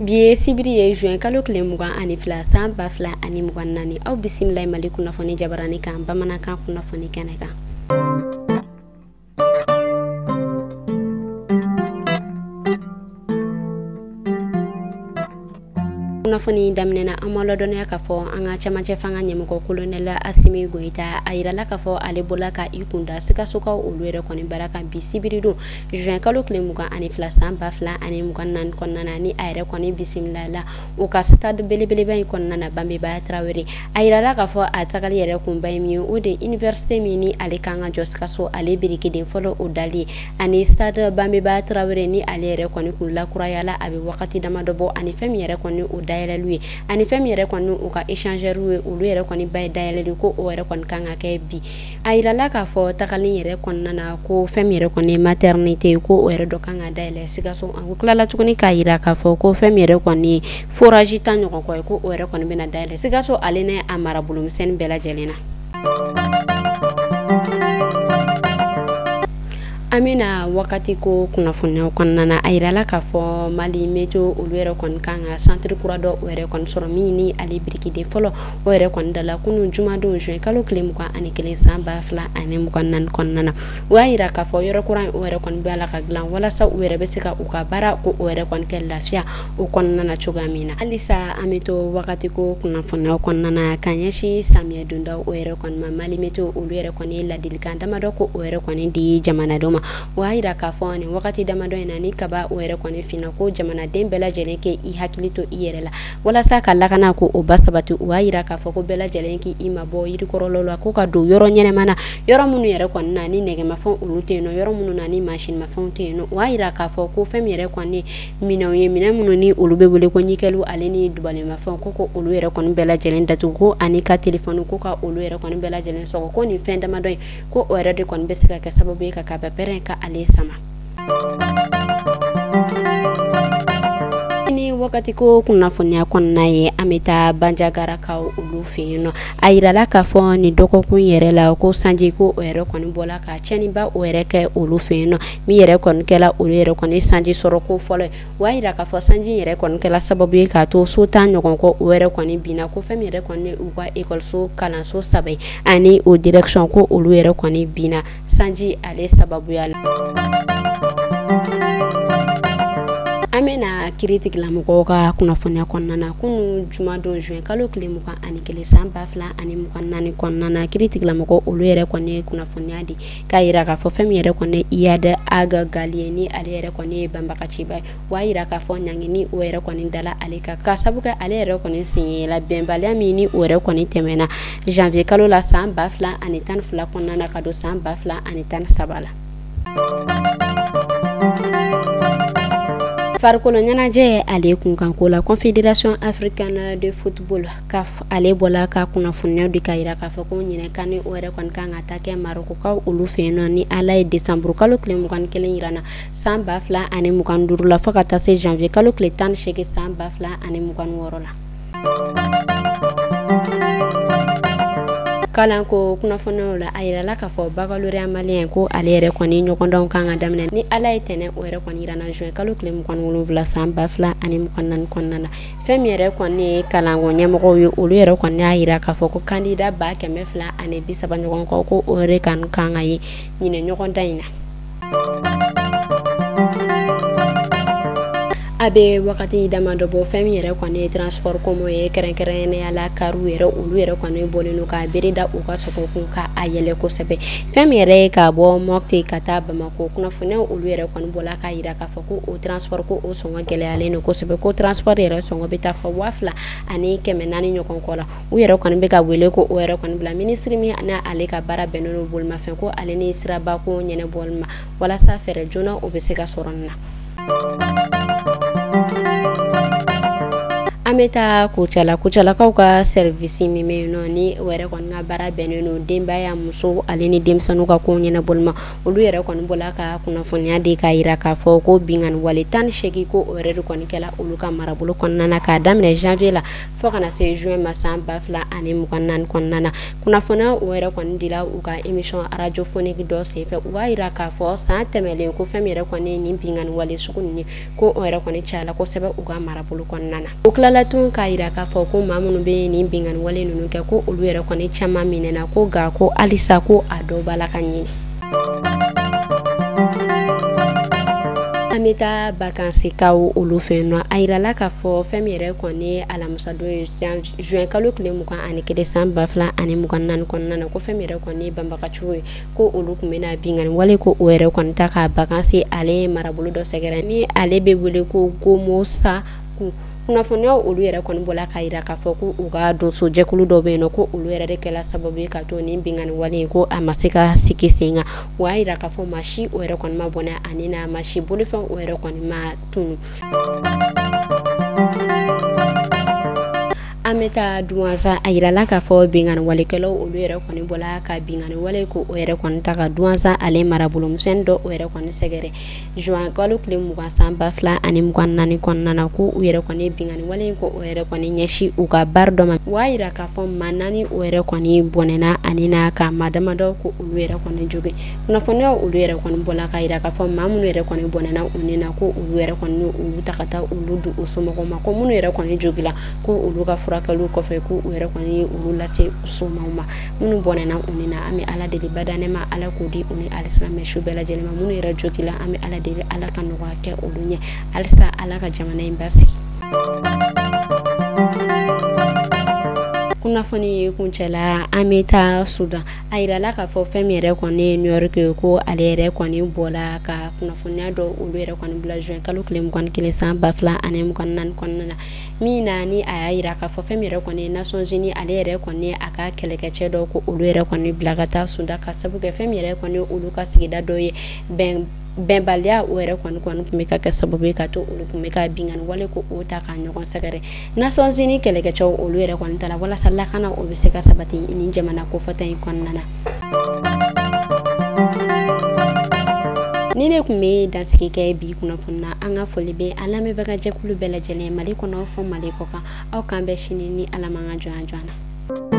Bi ye sibiri ye, juin kalo tile 22, san 2024. Aw bisimila Mali kunnafoni jabarani kan, bamanankan kunnafoni kɛnɛ kan. Kunnafoni daminɛna, an ma ladɔnniya k'a fɔ an ka cɛmancɛ fanga ɲɛmɔgɔ, colonel Asimi Goyita, a yirala k'a fɔ ale bɔla ka i kunda Sikasokaw olu yɛrɛ kɔni bara kan bi sibiri don, juin kalo tile 22, san 2024 kɔnɔna na, ni a yɛrɛ kɔni bisimila la u ka stade belebeleba in kɔnɔna na, Banbeba Tarawele. A yirala k'a fɔ a tagali yɛrɛ kunba ye min ye, o de université min ni ale kan ka jɔ Sikaso, ale birikiden fɔlɔ o dali, ani stade Banbeba Tarawele ni ale yɛrɛ kɔni kun lakurayala a bɛ wagati damadɔ bɔ, ani fɛn min yɛrɛ kɔni o dayɛlɛliw ye, ani fɛn min yɛrɛ kɔni u ka échangeur ye, olu yɛrɛ kɔni ba ye dayɛlɛli ko o yɛrɛ kɔni kan ka kɛ bi. A yirala k'a fɔ tagali yɛrɛ kɔnɔna na ko fɛn min yɛrɛ kɔni maternité, ko o yɛrɛ dɔ kan ka dayɛlɛ Sikaso. A tilala tuguni k'a yira k'a fɔ ko fɛn min yɛrɛ kɔni forage 10 ɲɔgɔn kɔ ye, ko o yɛrɛ kɔni bɛna dayɛlɛ Sikaso, ale ni a marabolomisɛnnin bɛɛ lajɛlen na. An bɛna wagati ko kunnafoniyaw kɔnɔna na, a yirala k'a fɔ Mali Météo olu yɛrɛ kɔni kan ka centre kura dɔ o yɛrɛ kɔni sɔrɔ, min ni ale birikiden fɔlɔ o yɛrɛ kɔni dala kunun jumadon, juin kalo tile 21, san 2024 kɔnɔna na. O y'a yira k'a fɔ yɔrɔ kura in o yɛrɛ kɔni bɛ la ka dilan walasa u yɛrɛ bɛ se ka u ka baara ko o yɛrɛ kɔni kɛ lafiya o kɔnɔna na cogoya min na. Halisa an bɛ to wagati ko kunnafoniyaw kɔnɔna na, ka ɲɛsin samiyɛ donda o yɛrɛ kɔni ma, Mali Météo olu yɛrɛ kɔni ye ladilikan damadɔ ko o yɛrɛ kɔni di jamanadenw ma. O y'a yira k'a fɔ nin wagati damadɔ in na, ni kaba o yɛrɛ kɔni finna, ko jamanaden bɛɛ lajɛlen kɛ i hakili to i yɛrɛ la walasa ka lakana ko o ba sabati. O y'a yira k'a fɔ ko bɛɛ lajɛlen k'i mabɔ yirikɔrɔlaw la, ko ka don yɔrɔ ɲɛnɛma na, yɔrɔ minnu yɛrɛ kɔni na ni nɛgɛmafɛnw olu tɛ yen nɔ, yɔrɔ minnu na ni mansinmafɛnw tɛ yen nɔ. O y'a yira k'a fɔ ko fɛn min yɛrɛ kɔni minɛnw ye, minɛn minnu ni olu bɛ wele ko nickel ale ni dubalenmafɛnw, ko olu yɛrɛ kɔni bɛɛ lajɛlen datugu, ko ani ka telefɔni ko ka olu yɛrɛ kɔni bɛɛ lajɛlen sɔgɔ, ko nin fɛn damadɔ in ko o yɛrɛ de kɔni bɛ se ka kɛ sababu ye ka kaba pɛrɛn ka ale sama. Ni wagati ko kunnafoniya kɔnɔna ye, an bɛ taa Banjagarakaw olu fɛ yen nɔ. A yirala k'a fɔ nin dɔgɔkun yɛrɛ la ko sanji ko o yɛrɛ kɔni bɔla ka tiɲɛniba o yɛrɛ kɛ olu fɛ yen nɔ, min yɛrɛ kɔni kɛla olu yɛrɛ kɔni sanji sɔrɔ ko fɔlɔ ye. O y'a yira k'a fɔ sanji yɛrɛ kɔni kɛla sababu ye k'a to so 10 ɲɔgɔn kɔ o yɛrɛ kɔni binna, ko fɛn min yɛrɛ kɔni u ka ekɔliso kalanso 3 ye ani o direction, ko olu yɛrɛ kɔni binna sanji ale sababuya la. An bɛna kiiritigɛlamɔgɔw ka kunnafoniya kɔnɔna na, kunun jumadon, juin kalo tile 21, san 2024 kɔnɔna na, kiiritigɛlamɔgɔw olu yɛrɛ kɔni ye kunnafoniya di k'a yira k'a fɔ fɛn min yɛrɛ kɔni Iyad Ag Ghali ye, ni ale yɛrɛ kɔni ye banbagaciba ye. O y'a yira k'a fɔ ɲangini o yɛrɛ kɔni dala ale kan ka sabu kɛ ale yɛrɛ kɔni sen yela bɛnbaliya min ni o yɛrɛ kɔni tɛmɛna janvier kalo la san 2012 kɔnɔna na ka don san 2013 la. Farikolo ɲɛnajɛ ale kunkanko la, Confédération africaine de football, CAF, ale bɔla ka kunnafoniya di k'a yira k'a fɔ ko ɲinɛ CAN o yɛrɛ kɔni kan ka taa kɛ Marɔkukaw olu fɛ yen nɔ, ni Ala ye décembre kalo tile 21 yira na san 2025 la, fo ka taa se janvier kalo tile 18, san 2026 la. Kalanko kunnafoniyaw la, a yirala k'a fɔ baccalauréat malien ko ale yɛrɛ kɔni ɲɔgɔndanw kan ka daminɛ ni Ala ye tɛnɛ o yɛrɛ kɔni yira na, juin kalo tile 27, san 2024 kɔnɔna na. Fɛn min yɛrɛ kɔni ye kalanko ɲɛmɔgɔw ye, olu yɛrɛ kɔni y'a yira k'a fɔ ko candidat 230,000 ɲɔgɔn kɔ, ko o yɛrɛ kan ka ye ɲinɛ ɲɔgɔndan in na. A bɛ wagati damadɔ bɔ, fɛn min yɛrɛ kɔni ye transport commun ye, kɛrɛnkɛrɛnnenya la kariw yɛrɛ, olu yɛrɛ kɔni bɔlen don k'a bere da u ka sɔgɔkun ka a yɛlɛ kosɛbɛ. Fɛn min yɛrɛ ye ka bɔ Mɔti ka taa Bamakɔ, kunnafoniyaw olu yɛrɛ kɔni bɔla k'a yira k'a fɔ ko o transport ko o sɔngɔ gɛlɛyalen don kosɛbɛ, ko transport yɛrɛ sɔngɔ bɛ taa fɔ 2400 ɲɔgɔn kɔ la. U yɛrɛ kɔni bɛ ka wele ko o yɛrɛ kɔni bila minisiri min n'ale ka baara bɛnnen don bolimafɛn ko ale ni siraba ko ɲɛnabɔli ma, walasa fɛɛrɛ joona o bɛ se ka sɔrɔ nin na. An An bɛ taa Kucala. Kucalakaw ka service min bɛ yen nɔ, ni o yɛrɛ kɔni ka baara bɛnnen don denbaya, muso ale ni denmisɛnninw ka ko ɲɛnabɔli ma, olu yɛrɛ kɔni bɔla ka kunnafoniya di k'a jira k'a fɔ ko binkanni wale 18, ko o yɛrɛ de kɔni kɛla olu ka marabolo kɔnɔna na k'a daminɛ janvier la fo kana se juin ma san 2024 kɔnɔna na. Kunnafoniya o yɛrɛ kɔni dila u ka émission radiophonique dɔ senfɛ. U b'a jira k'a fɔ san tɛmɛlen, ko fɛn min yɛrɛ kɔni nin binkanni wale sugu ninnu, ko o yɛrɛ kɔni cayala kosɛbɛ u ka marabolo kɔnɔna na. U tilala tun k'a jira k'a fɔ ko maa minnu bɛ nin binkanni wale ninnu kɛ, ko olu yɛrɛ kɔni caman minɛna, ko nka ko halisa ko a dɔw b'a la ka ɲini. An bɛ taa Bakansikaw olu fɛ yen nɔ. A yirala k'a fɔ fɛn min yɛrɛ kɔni ye alamisadon ye, juin kalo tile 21 san 2024 kɔnɔna na, ko fɛn min yɛrɛ kɔni ye banbagaciw ye, ko olu tun bɛna binkanni wale ko o yɛrɛ kɔni ta ka Bakansi ale marabolo dɔ sɛgɛrɛ, ni ale bɛ wele ko Gomosa. Kunnafoniyaw olu yɛrɛ kɔni bɔla k'a jira k'a fɔ ko u ka donsojɛkulu dɔ bɛ yen nɔ, ko olu yɛrɛ de kɛla sababu ye ka to nin binkanni wale in ko a ma se ka sigi sen kan. O y'a jira k'a fɔ maa si o yɛrɛ kɔni ma bɔnɛ ani na, maa si bolofɛn o yɛrɛ kɔni ma tunu. An bɛ taa Duwanza. A yirala k'a fɔ binkanni walekɛlaw olu yɛrɛ kɔni bɔla ka binkanni wale ko o yɛrɛ kɔni ta ka Duwanza ale marabolo misɛnnin dɔ o yɛrɛ kɔni sɛgɛrɛ juin kalo tile 20 san 2024 kɔnɔna na, ko u yɛrɛ kɔni binkanni wale in ko o yɛrɛ kɔni ɲɛsin u ka bar dɔ ma. O y'a jira k'a fɔ maa 4 o yɛrɛ kɔni bɔnɛna ani na, ka maa damadɔ ko olu yɛrɛ kɔni jogin. Kunnafoniyaw olu yɛrɛ kɔni bɔla k'a jira k'a fɔ maa minnu yɛrɛ kɔni bɔnɛna u ni na, ko olu yɛrɛ kɔni olu ta ka taa olu di u somɔgɔw ma, ko minnu yɛrɛ kɔni jogila, ko olu ka furakɛliw kɔfɛ, ko u yɛrɛ kɔni ye olu lase somaw ma. Minnu bɔnɛna u ni na, an bɛ Ala deli badanɛma, Ala k'o di u ni alisilamɛ su bɛɛ lajɛlen ma. Minnu yɛrɛ jogila, an bɛ Ala deli, Ala ka nɔgɔya kɛ olu ɲɛ. Halisa Ala ka jamana in basigi. Kunnafoni kuncɛla, an bɛ taa Sudan. A yirala k'a fɔ fɛn min yɛrɛ kɔni ye New York ye, ko ale yɛrɛ kɔni bɔla ka kunnafoniya dɔ olu yɛrɛ kɔni bila juin kalo tile 21 san 2024 kɔnɔna na, min na ni a y'a jira k'a fɔ fɛn min yɛrɛ kɔni ye Nations Unies, ale yɛrɛ kɔni a ka kɛlɛkɛcɛ dɔ, ko olu yɛrɛ kɔni bila ka taa Sudan ka sabu kɛ fɛn min yɛrɛ kɔni olu ka sigida dɔ ye, bɛnbaliya o yɛrɛ kɔni tun bɛ ka kɛ sababu ye ka to olu tun bɛ ka binkanni wale ko o ta ka ɲɔgɔn sɛgɛrɛ. Nations Unies kɛlɛkɛcɛw olu yɛrɛ kɔni taara walasa lakana o bɛ se ka sabati ni jamana kofɔta in kɔnɔna na. Ni ne tun bɛ dansigi kɛ bi kunnafoni na. An ka foli bɛ an lamɛnbaga jɛkulu bɛɛ lajɛlen, Mali kɔnɔ fɔ Mali kɔ kan. Aw k'an bɛn sini ni Ala m'an ka jɔnya jɔ an na.